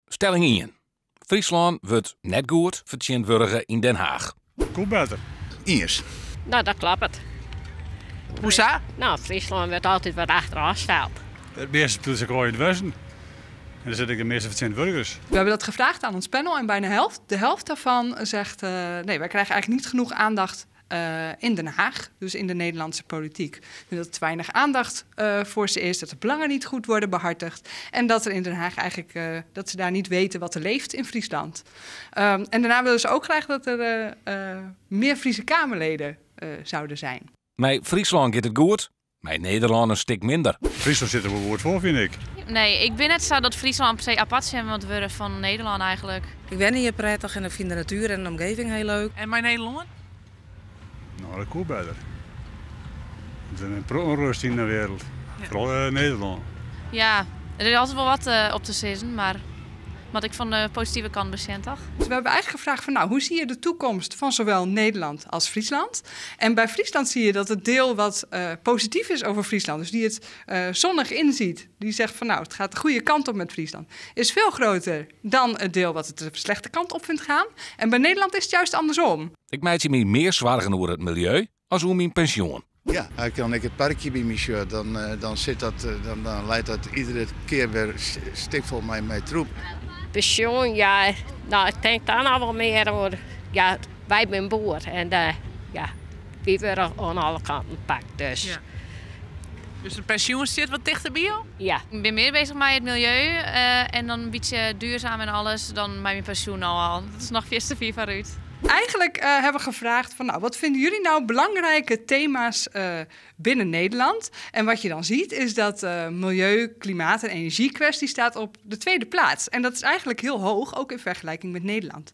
Stelling 1. Fryslân wurdt net goed fertsjintwurdige yn Den Haach. Koe better. Iens. No, dat kloppet. Hoesa? No, Fryslân wurdt altyd wat achterôf steld. It measte spilet sich ôf yn it westen. En dêr sitte ek de measte fertsjintwurdigers. We hebben dat gevraagd aan ons panel en bijna de helft daarvan zegt: nee, wij krijgen eigenlijk niet genoeg aandacht in Den Haag, dus in de Nederlandse politiek. Dat er te weinig aandacht voor ze is, dat de belangen niet goed worden behartigd en dat er in Den Haag eigenlijk dat ze daar niet weten wat er leeft in Friesland. En daarna willen ze ook graag dat er meer Friese Kamerleden zouden zijn. Mei Fryslân giet it goed, mei Nederlân in stik minder. Fryslân sit der wol goed foar, fyn ik. Nee, ik bin net sa dat Fryslân per se apart sjoen moat wurde fan Nederlân eigentlik. Ik wen hjir prettig en ik fyn de natuer en de omgeving hiel leuk. En mei Nederlân? No, dat koe better. Der is in protte ûnrêst yn de wereld. Foaral Nederlân. Ja, der is altyd wol wat op te sizzen, mar moat ik fan de positive kant besjen, toch? Dus we hebben eigenlijk gevraagd van: nou, hoe zie je de toekomst van zowel Nederland als Friesland? En bij Friesland zie je dat het deel wat positief is over Friesland, dus die het zonnig inziet, die zegt van: nou, het gaat de goede kant op met Friesland, is veel groter dan het deel wat het de slechte kant op vindt gaan. En bij Nederland is het juist andersom. Ik meitsje my mear soargen oer it miljeu as oer myn pensjoen. Ja, as ik dan ek it parkje by my sjoch, dan leit dat iedere kear wer stikfol mei troep. Pensjoen, ja, no, ik tink dan al wol mear oer, ja, wy binne boer en ja, wy wurde oan alle kanten pakt, dus. Ja. Dus de pensjoen sit wat tichter by jo? Ja. Ik bin mear beuzich mei it miljeu en dan in bytsje duurzaam en alles dan mei myn pensjoen no al. Dat is noch fierste fier foarút. Eigenlijk hebben we gevraagd van: nou, wat vinden jullie nou belangrijke thema's binnen Nederland? En wat je dan ziet, is dat milieu, klimaat en energiekwestie staat op de tweede plaats. En dat is eigenlijk heel hoog, ook in vergelijking met Nederland.